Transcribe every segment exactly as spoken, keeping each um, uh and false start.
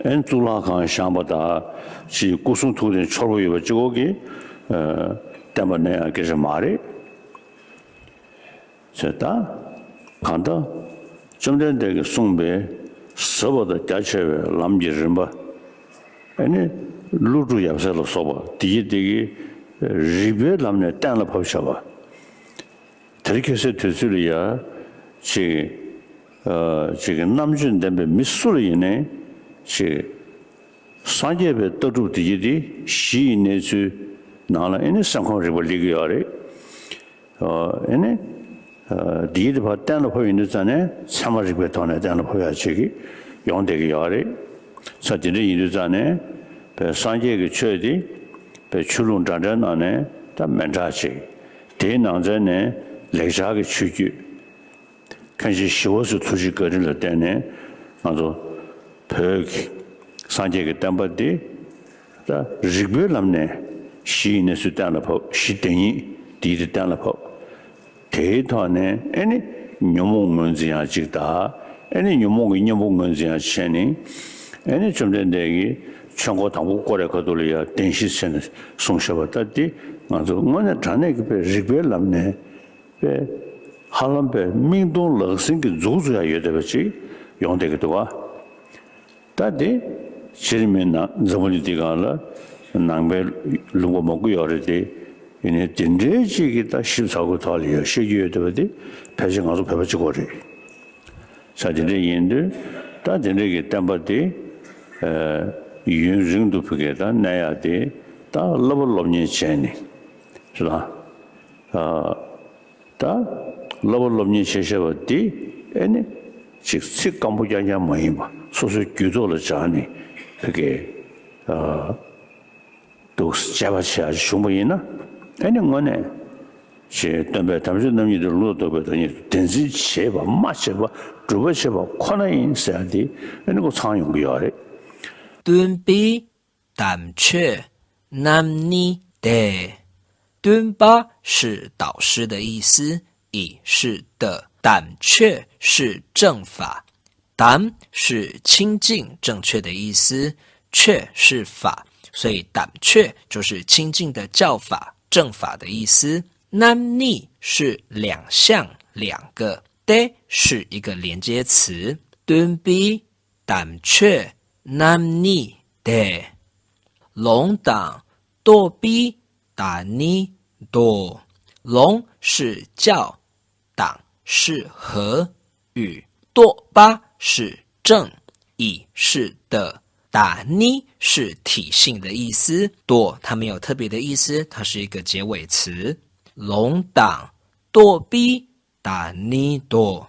ཨེ་གཙུག་ལག་ཁང་བཞེངས་པ་དང་ཅིག་སྐུ་གསུང་ཐུགས་རྟེན་འཆོར་བ་ཡོད་པ་གཅིག་པོ་གིས་ཨ་བསྟན་པ་གནས་ཡག་སྐད་ཆ་མ་རེད། ཟེར་ད། གང་ལྟར། བཅོམ་ལྡན་འདས་ཀྱིས་གསུངས་པའི་ཟབ་པ་དང་རྒྱ་ཆེ་བའི་ལམ་གྱི་རིམ་པ། ཨེ་ནི། ཀླུ་སྒྲུབ་ཡབ་སྲས་ལ་སོགས་པ་འདི་ཡི་འདི་གི་རིགས་པའི་ལམ་ནས་གཏན་ལ་ཕབ་བྱ་བ། དེ་རིང་ཁ་སང་དུས་ཚོད་ལ་ཡ། ཅིག་ཨ་ཅིག་གི་རྣམ་དཔྱོད་ལྡན་པའི་མི་སུ་ལ་ཡིན་ནའི་ཅིག་སངས་རྒྱས་པའི་ལྟ་གྲུབ་དེ་གྱིས་དེ་གཞི་ཡི་གནས་ཚུལ་ནང་ལ་ཨེ་ནི་སེམས་ཁམས་རིག་པ་སླེབས་ཀྱི་ཡོད་རེད། ཨ་ཨེ་ནི་ཨ་འདིའི་དེ་ཕར་གཏན་ལ་ཕབ་ཡིན་དུས་ཙང་ནས་ཚད་མ་རིག་པའི་ཐོག་ནས་གཏན་ལ་ཕབ་ཡག་ཅིག་གི་ཡོང་བསྡད་ཀྱི་ཡོད་རེད། ས་དེ་འདྲ་ཡིན་དུས་ཙང་ནས་པའི་སངས་རྒྱས་ཀྱི་ཆོས་དེ་པའི་ཆོས་ལུགས་འདྲ་འདྲའི་ནང་ནས་ད་མི་འདྲ་ཅིག་དེའི་ནང་ཚན་ནས་ལེགས་སྦྱར་གྱི་ཆོས་བརྒྱུད། མཁན་ཆེན་ཞི་བ་འཚོའི་ཐུགས་རྗེ་བཀའ་དྲིན་ལ་བརྟེན་ནས་ང་ཚོ་བོད་ཀྱི་སངས་རྒྱས་ཀྱི་བསྟན་པ་འདི་ད་རིགས་པའི་ལམ་ནས་གཞི་ཡི་གནས་ཚུལ་གཏན་ལ་ཕབ། གཞི་བདག་ཉིད་འདི་ཡི་གཏན་ལ་ཕབ། དེའི་ཐོག་ནས་ཨེ་ནི་ཉོན་མོངས་ངོས་འཛིན་ཡང་གཅིག་དང་། ཨེ་ནི་ཉོན་མོངས་ཀྱི་གཉེན་པོ་ངོས་འཛིན་ཡང་བྱས་ནས། ཨེ་ནི་བཅོམ་ལྡན་འདས་ཀྱིས་ཆོས་འཁོར་དང་པོ་བསྐོར་བའི་ཁ་ཐུག་ལ་ཡང་བདེན་བཞི་ཟེར་ནས་གསུངས་བཞག་པ་ལྟར་ཏེ། ང་ཚོ་དངོས་གནས་དྲང་གནས་ཀྱི་པའི་རིགས་པའི་ལམ་ནས། པའི་ཧ་ལམ་པའི་མིག་མཐོང་ལག་ཟིན་གྱི་མཛུབ་བཙུགས་ཡ་ཡོད་བསྡད་པ་ཅིག་ཡོང་བསྡད་ཀྱི་འདུག་བ། ད་དེ་ཕྱིར་མིན་ན་འཛམ་བུ་གླིང་འདི་སྒང་ལ་ནང་པའི་ལུང་པ་མང་པོ་ཡོད་རེད་དེ། ཡིན་ནའི་དེ་འདྲའི་ཅིག་གི་ད་ཞིབ་ཚགས་པོའི་ཐོག་ལ་ཡ་བཤད་རྒྱུ་ཡོད་བསྡད་པ་དེ་ཕལ་ཆེར་ང་ཚོ་བོད་པ་གཅིག་པོ་རེད། ས་དེ་འདྲ་ཡིན་དུས་ད་དེ་འདྲ་གི་བསྟན་པ་དེ་ཨ་ཡུན་རིང་དུ་ཕ་གི་ད་གནས་ཡ་དེ་ད་བསླབ་པ་སློབ་གཉེར་བྱས་ནས་རེད་ལ། ཨ། ད་བསླབ་པ་སློབ་གཉེར་བྱེད་ཤེས་པ་འདི་ཨེ་ནི་ཅིག་ཚིག་སྐམ་པོ་རྐྱང་རྐྱང་མ་ཡིན་པ། སོ་སོའི་རྒྱུད་ཐོག་ལ་སྦྱར་ནས་ཕ་གི་ཨ་འདུག་དཔྱད་པ་བྱེད་ཡ་བྱུང་བ་ཡིན་ན། ཨེ་ནི་དངོས་གནས་ཅིག་སྟོན་པའི་དམ་ཆོས་རྣམ་གཉིས་དེ་ལུང་དང་རྟོགས་པའི་བདག་ཉིད་དུ་དེ་འཛིན་བྱེད་པ་སྨྲ་བྱེད་པ་སྒྲུབ་པ་བྱེད་པ་ཁོ་ན་ཡིན་ཟེར་ཡ་འདི་ཨེ་ནི་ཁོ་ཚང་ཡོང་གི་ཡོད་རེད། སྟོན་པའི་དམ་ཆོས་རྣམ་གཉིས་ཏེ། སྟོན་པ是导师的意思，仪式的。 དམ་ཆོས是正法，དམ是清净正确的意思，确是法，所以 དམ་ཆོས就是清净的教法、正法的意思。 རྣམ་གཉིས是两相、两个， ཏེ是一个连接词。 སྟོན་པའི་དམ་ཆོས་རྣམ་གཉིས་ཏེ། ལུང་དང་རྟོགས་པའི་བདག་ཉིད་དོ། 龙是叫，档是和语， རྟོགས་པ是正，仪式的， བདག་ཉིད是体性的意思。 དོ་它没有特别的意思，它是一个结尾词。 ལུང་དང་རྟོགས་པའི་བདག་ཉིད་དོ།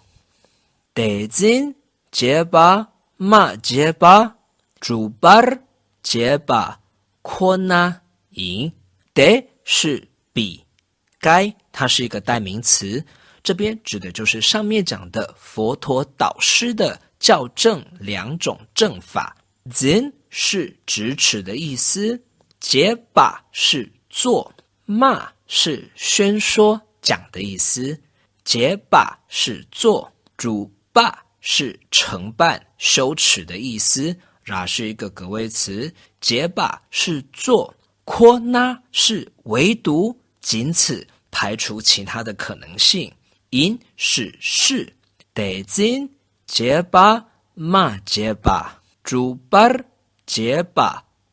དེ་འཛིན་བྱེད་པ་སྨྲ་བྱེད་པ་སྒྲུབ་པར་བྱེད་པ་ཁོ་ན་ཡིན། 得是比， 该，它是一个代名词，这边指的就是上面讲的佛陀导师的校正两种正法。 འཛིན是直尺的意思， བྱེད་པ是做， སྨྲ是宣说、讲的意思， བྱེད་པ是做， སྒྲུབ་པ是承办、修持的意思， 然后是一个格位词， བྱེད་པ是做， ཁོ་ན是唯独，仅此排除其他的可能性。 ཡིན是是， དེ་འཛིན་བྱེད་པ་སྨྲ་བྱེད་པ་སྒྲུབ་པར་བྱེད་པ་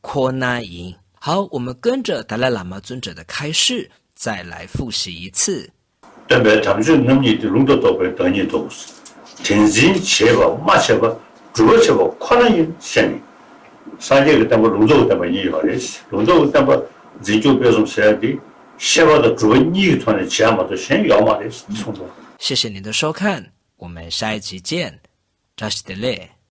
ཁོ་ན་ཡིན། 好，我们跟着达赖喇嘛尊者的开示，再来复习一次。 སྟོན་པའི་དམ་ཆོས་རྣམ་གཉིས་ཏེ། ལུང་དང་རྟོགས་པའི་བདག་ཉིད་དོ། དེ་འཛིན་བྱེད་པ་སྨྲ་བྱེད་པ་སྒྲུབ་པར་བྱེད་པ་ཁོ་ན་ཡིན་ཟེར་ནས། སངས་རྒྱས་ཀྱི་བསྟན་པ་ལུང་རྟོགས་ཀྱི་བསྟན་པ་གཉིས་ཡོད་རེད། ལུང་རྟོགས་ཀྱི་བསྟན་པ་འཛིན་སྐྱོང་སྤེལ་གསུམ་ཟེར་ཡ་འདི་བཤད་པ་དང་སྒྲུབ་པ་གཉིས་ཀྱི་ཐོག་ནས་བྱེད་ཡ་མ་གཏོགས་གཞན་ཡོད་མ་རེད་གསུངས་འདུག 谢谢您的收看，我们下一集见。 བཀྲ་ཤིས་བདེ་ལེགས།